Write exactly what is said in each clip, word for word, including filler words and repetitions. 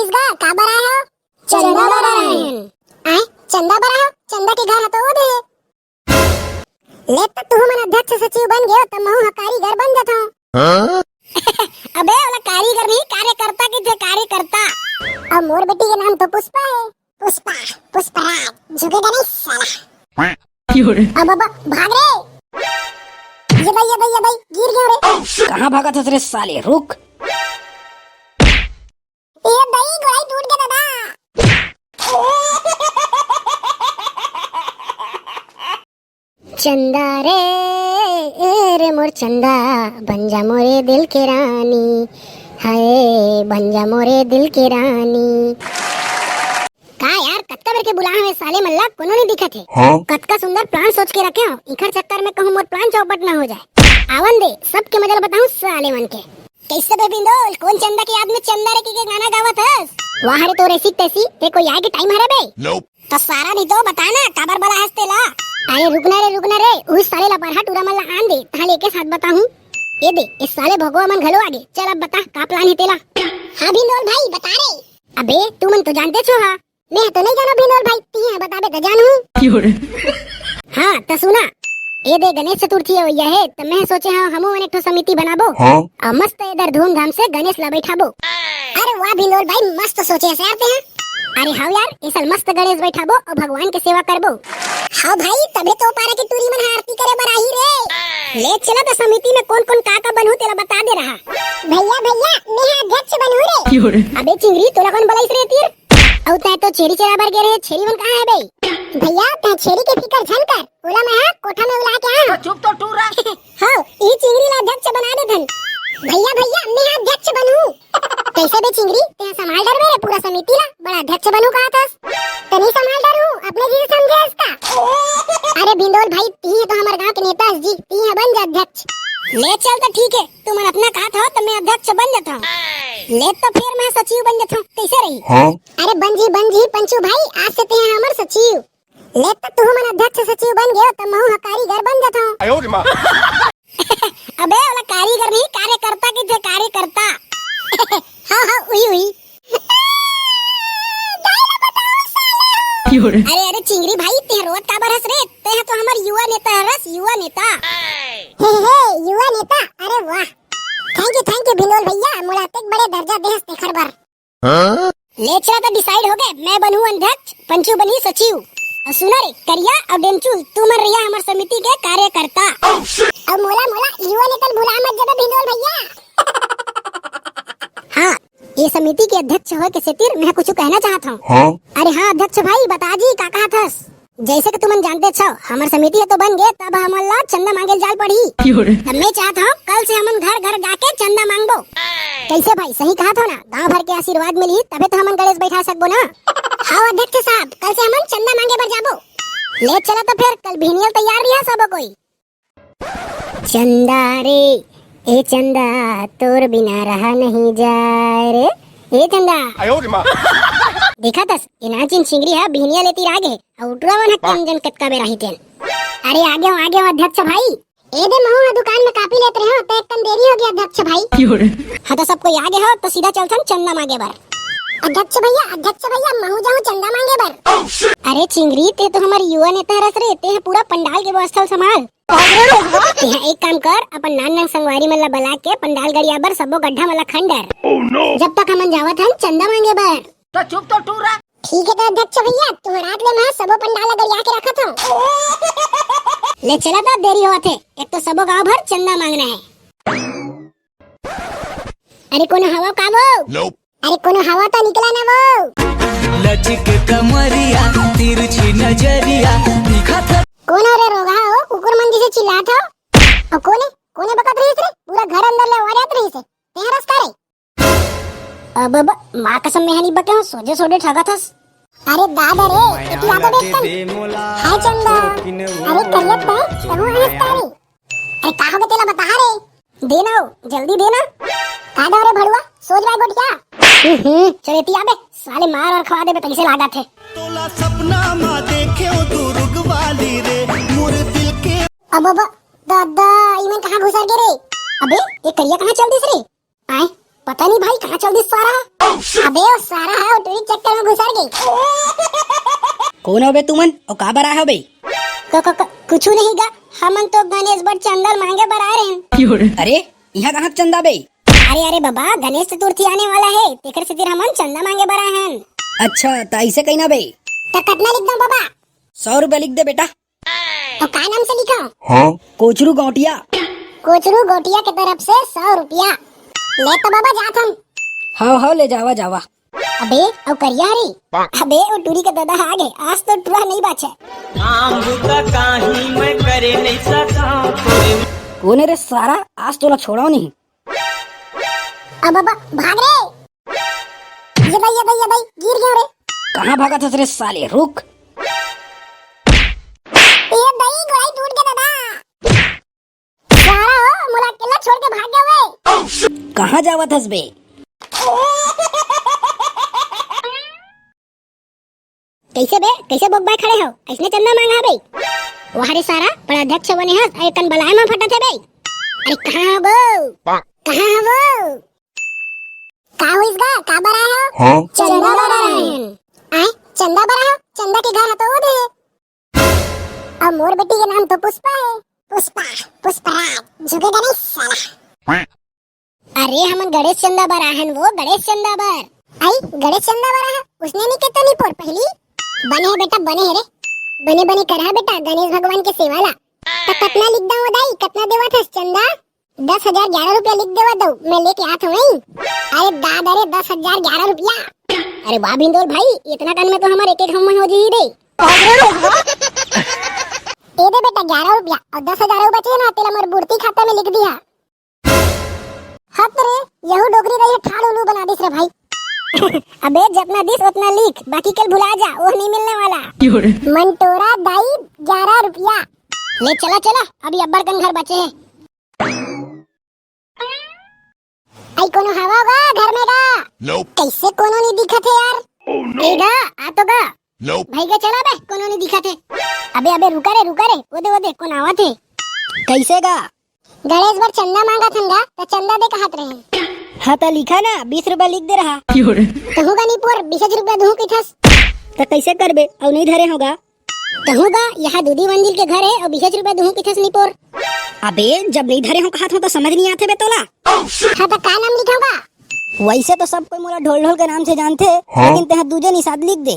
गा, काबर आए हो? चंदा बर आए हन। आए, चंदा बर आए हो? चंदा के घर ह तो ओ दे। ले त तुहू मन अध्यक्ष सचिव बन गयो, त महू ह कारीगर बन जाथो। हाँ? अबे, ओला कारीगर नहीं, कार्यकर्ता कहिथे, कार्यकर्ता। अउ मोर बेटी के नाम तो पुष्पा है। पुष्पा, पुष्पराज, झुकेगा नहीं साला। अब, अब, भाग रे। ये दई, ये दई, ये दई, गिर गयो रे। कहाँ भागत हस रे साले, रुक। ये दई, गोड़ाई टूट गया दादा। चंदा रे, ए रे मोर चंदा, बन जा मोरे दिल के रानी, हाय बन जा मोरे दिल के रानी। का यार, कतका बेर के बुलाए हवे साले मन ला, कोनो नहीं दिखत हे। हाँ? कतका सुंदर plan सोच के रखे हो, इखर चक्कर में कहूँ मोर plan चौपट ना हो जाए। आवन दे, सबके मजा ला बताऊँ साले मन के। कैसे बे बिंदोल, कौन चंदा के याद में चंदा रे के, के गाना गावत हस? वाह रे, तो रेसिक तैसी, ते कोई आए के time हरे बे? तो सारा नहीं तो बता ना, काबर बला हस तेला? अरे रुक ना रे, रुक ना रे, उस साले ला परहा टूरा मन ला आन दे, तहाँ लेके साथ बताहूँ। ये दे, इस साले भगवा मन घलो आगे। चल अब बता, का plan है तेला? हाँ भिंडोल भाई, बता रे। अबे, तू मन तो जानते छो हा। मैं तो नहीं जानो भिंडोल भाई, ती है बताबे तो जानू। हाँ, तो सुना। ये दे गणेश चतुर्थी है, वही है, तो मैं सोचे हाँ, हमू मन एक ठो समिति बनाबो। हाँ। और मस्त इधर धूमधाम से गणेश ला बैठाबो। अरे वाह भिंडोल भाई, मस्त सोचे है यार ते हैं। अरे हाँ यार, इसल मस्त गणेश बैठाबो और भगवान के सेवा करबो। हाँ भाई, तबे तो पारा के टूरी मन आरती करे बर आही रे। ले चला तो समिति में कौन कौन का का बनहू तेला बता दे रहा। भैया भैया, मैं अध्यक्ष बनहू रे। अबे चिंगरी, तोला कौन बलाइस रे तीर? अउ तै तो छेरी चरा बर गे रहे, छेरी मन कहाँ है बे? भैया, तै छेरी के फिकर झन कर, ओला मैं हा कोठा में उला के आ। तो चुप तो टूरा। हाँ, ई चिंगरी ला अध्यक्ष बना देथन। भैया, भैया, मैं हा अध्यक्ष बनहूँ। कैसे बे चिंगरी, तै संभाल डरबे रे पूरा समिति ला, बड़ा अध्यक्ष बनहूँ कहा थस। तनी संभाल डरू, अपने जी समझे इसका। अरे भिंडोल भाई, ती है तो हमारे गांव के नेता जी, ती है बन जा अध्यक्ष। ले चल तो ठीक है, तुमन अपना कहा था तो मैं अध्यक्ष बन जाता हूँ। ले तो फिर मैं सचिव बन जाता हूँ, कैसे रही? हाँ? अरे बन जी, बन जी पंचू भाई, आज से ते है हमारे सचिव। ले त तुहू मन अध्यक्ष सचिव बन गयो, त महू ह कारीगर बन जथव। अबे, ओला कारीगर नहीं, कार्यकर्ता कहिथे, कार्यकर्ता। हाँ, हाँ, उही, उही। अरे, अरे, चिंगरी भाई, तें रोत काबर हस रे? तें तो हमर युवा नेता हरस, युवा नेता। हे, हे, युवा नेता, अरे वाह। Thank you, thank you, भिंडोल भैया, मोला अतेक बड़े दर्जा देहस तेखर बर। हाँ? ले चला त decide हो गए, मैं बनहूँ अध्यक्ष, पंचू बनही सचिव। अउ सुना रे, करिया अउ डेमचू, तुमन रहिया हमर समिति के कार्यकर्ता। अउ मोला, मोला, युवा नेता ल भुला मत जबे भिंडोल भैया। हाँ, ये समिति के अध्यक्ष होय के सेतिर मैं कुछ कहना चाहत हूँ। हाँ? अरे हाँ अध्यक्ष भाई, बता जी का कहत हस? जैसे कि तुमन जानते छव, हमर समिति ह तो बन गे, तब हमन ला चंदा मांगे ल जाल पड़ही। तब मैं चाहत हूँ, कल से हमन घर घर जाके चंदा मांगबो। कैसे भाई, सही कहत हव ना? गांव भर के आशीर्वाद मिलही, तभे तो हमन गणेश बैठा सकबो ना। हाँ अध्यक्ष साहब, कल से हमन चंदा मांगे बर जाबो। ले चलो तो फिर, कल भिनियल तैयार रहिया सबो कोई। चंदा रे, ए चंदा, तोर बिना रहा नहीं जाए रे, ए चंदा। देखा तस, ए नाचिन चिंगरी ह बिहनिया लेती आगे, अउ टुरा मन ह कम जन कतका बेर आही तेन। अरे आगे हो, आगे हो अध्यक्ष भाई। ए दे महू ह दुकान में कापी लेत रहे हो, तो एक कन देरी हो गया अध्यक्ष भाई। हाँ तो सब कोई आगे हो, तो सीधा चलथन चंदा मांगे बर। अध्यक्ष भैया, अध्यक्ष भैया, महू जाहूँ चंदा मांगे बर। अरे चिंगरी, ते तो हमर युवा नेता हरस रे, ते ह पूरा पंडाल के व्यवस्था ल संभाल। तेहा एक काम कर, अपन नान नान संगवारी मन ला बला के पंडाल गड़िया बर सबो गड्ढा मन ला खन डर। जब तक हमन जावत हन चंदा मांगे बर। तो चुप तो टूरा। ठीक है तो अध्यक्ष भैया, तुहर आत ले मैं सबो पंडाल ला गड़िया के रखत हूँ। ले चला तो देरी होत हे, एक तो सबो गांव भर चंदा मांगना है। अरे कोनो हवा का वो? अरे कोनो हवा तो निकला ना वो। लचक कमरिया, तिरछी नजरिया, दिखत। कोन हो रे रोगहा हो, कुकुर मन जैसे चिल्लात हो? अउ कोने, कोने बकत रहिस रे? पूरा घर अंदर ले आवाज आत रहिस हे। तें हरस का रे? अब, अब, माँ कसम में हनी बके हो, सोझे सोझे ठगत हस। अरे दादा रे, एती आबे देख तन। हाय चंदा। अरे करियत है, तहु हरस का रे? अरे का हो गे तेला बता रे। दे ना हो, जल्दी दे ना। का दे रे भड़ुआ, सोच रहा है गोटिया? हम्म, चल एती आबे, साले मार और खवा देबे तैसे लागत है। तोला सपना मा देखे ओ दुर्ग वाली रे, मोर दिल के। अब, अब, दादा, इमन कहाँ घुसर गे रे? अबे, ये करिया कहाँ चल दिस रे? आए, पता नहीं भाई, कहाँ चल दिस सारा। अबे, वो सारा है, वो टूरी चक्कर में घुसर गई। कौन हो बे तुमन, और का बर आए हो बे? क-, क-, क-, कुछ नहीं गा, हमन तो गणेश बर चंदा मांगे बर आए रहेन। अरे, यहाँ कहाँ चंदा बे? अरे, अरे बाबा, गणेश चतुर्थी आने वाला है, तेकर सेतिर हमन चंदा मांगे बर आए हन। अच्छा, त ऐसे कही ना बे। त कतना लिख दो बाबा? सौ रुपया लिख दे बेटा। तो का नाम से लिखा? हाँ। कोचरू गौटिया। कोचरू गौटिया के तरफ से सौ रुपया। ले तो बाबा, जात हम। हाव, हाव, ले जावा, जावा। अबे, अउ करिया रे। अबे, वो टूरी के ददा आ गे, आज तो टुरा नहीं बाचे। काम बुता काही मैं करे नहीं सका तोरे। कौन है रे सारा, आज तोला छोड़ाओ नहीं। अब, अब, भाग रे। ये दई, ये दई, ये दई, गिर गया रे। कहाँ भागत हस रे साले, रुक। ये दई, गोड़ाई टूट गया दादा। सारा हो, मोला अकेला छोड़ के भाग गया वे। कहाँ जावत हस बे? कैसे बे, कैसे बोकबाय खड़े हो? ऐसने चंदा मांगा बे? वाह रे सारा, बड़ा अध्यक्ष बने हस, अरे कन बलाय मा फटत हे बे। अरे कहाँ हो बो? कहाँ हो बो? का होइस गा? का बर आए हो? हाँ? चंदा बर आए हन। आए? चंदा बर आए हो? चंदा के घर ह तो ओदे हे। अउ मोर बेटी के नाम तो पुष्पा हे। पुष्पा, पुष्पराज, झुकेगा नहीं साला। अरे हमन गणेश चंदा बर आए हन वो, गणेश चंदा बर। आई, गणेश चंदा बर आए, उसने नहीं के तो नहीं पोर पहली। बने हे बेटा, बने हे रे। बने बने करहा बेटा, गणेश भगवान के सेवा ला। तो कतना लिख दऊं दाई, कतना देवत हस चंदा? दस हजार ग्यारह रुपया लिख देवा दो, मैं लेके आत हूँ वहीं। अरे दादा रे, दस हजार ग्यारह रुपया। अरे वाह भिंदोल भाई, इतना कन में तो हमारे एक एक हम हो जी रे। ए दे बेटा ग्यारह रुपया अउ दस हजार अउ बचे हे ना, तेला मोर बुड़ती खाता में लिख दिया। हत रे, यहू डोकरी रही ठाड़ उल्लू बना दिस रे भाई। अबे जतना दिस ओतना लिख, बाकी कल भुला जा, वो नहीं मिलने वाला। क्यों रे? मंटोरा दाई ग्यारह रुपया। ले चला चला, अभी अब्बड़ कन घर बचे हे। आई कोनो हवा गा घर में गा? Nope। कैसे कोनो नहीं दिखत हे यार? Oh no। ए गा, आ तो गा। Nope। भाई गा चला बे, कोनो नहीं दिखत हे। अबे अबे रुका रे, रुका रे, ओदे ओदे कोन आवत हे? कैसे गा? गणेश बर चंदा मांगत हन गा, त चंदा दे कहत रहे। हाँ त लिखा ना, बीस रुपया लिख दे रहा। कहूँ गा नहीं पोर, बीस रुपया दूँ किथस। त कैसे करबे, अउ नहीं धरे होगा? कहूँ गा, यहाँ दूधी मंजिल के घर हे अउ बीस रुपया दूँ किथस नहीं पोर। अबे जब नहीं धरे हो कहत हो त समझ नहीं आथे बे तोला। हाँ त का नाम लिखा गा? वैसे तो सब कोई मोला ढोल ढोल के नाम से जानथे, हाँ? लेकिन तेहा दूजे निषाद लिख दे।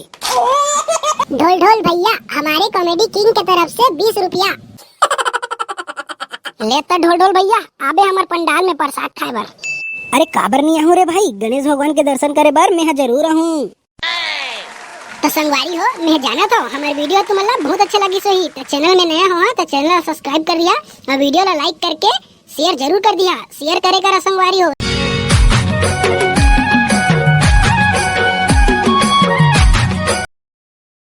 ढोल ढोल भैया, हमारे कॉमेडी किंग के तरफ से बीस रुपया। ले त ढोल ढोल भैया, आबे हमर पंडाल में प्रसाद खाए बर। अरे काबर नहीं आहूँ रे भाई, गणेश भगवान के दर्शन करे बर मैं ह जरूर आहूँ। तो संगवारी हो, मैं जानत हो हमर वीडियो तुमन ला बहुत अच्छा लगिस होही, तो चैनल में नया हो तो चैनल ला सब्सक्राइब कर दिया और वीडियो ला लाइक करके शेयर जरूर कर दिया। शेयर करे करा संगवारी हो।